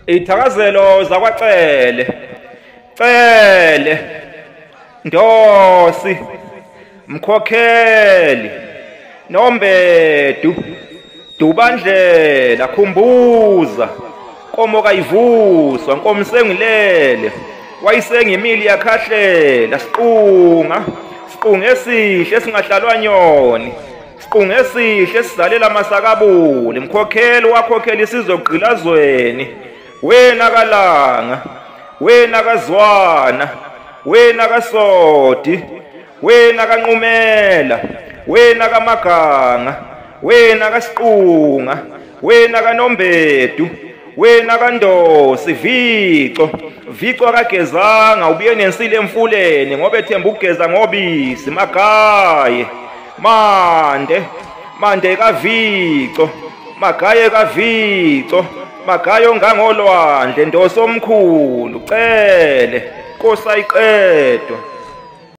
Ithakazelo zakwaCele, Cele, Ndosi, Mkhokheli, Nombedu, Dubandlela, Khumbuza, Nkomo kayivuswa, Nkomo sengilele, wayisengimili yakhahlela, Siqunga, Siqunga esihle esingahlalwa nyoni, Siqunga esihle esizalela amasakabuli, Mkhokheli wakhokhela isizwe kugqilazweni, wena kaLanga, wena kaZwana, wena kaSodi, wena kaNqumela, wena kaMaganga, wena kaSiqunga, wena kaNombedu, wena kaNdosi, Vico, Vico akagezanga, ubuye nensila emfuleni ngoba ethemba ukugeza ngobisi, Magaye, Mande, Mande kaVico, Magaye kaVico, Magaye ongangolwandle, Ndosi omkhulu, Cele, Nkosi ayiqedwa.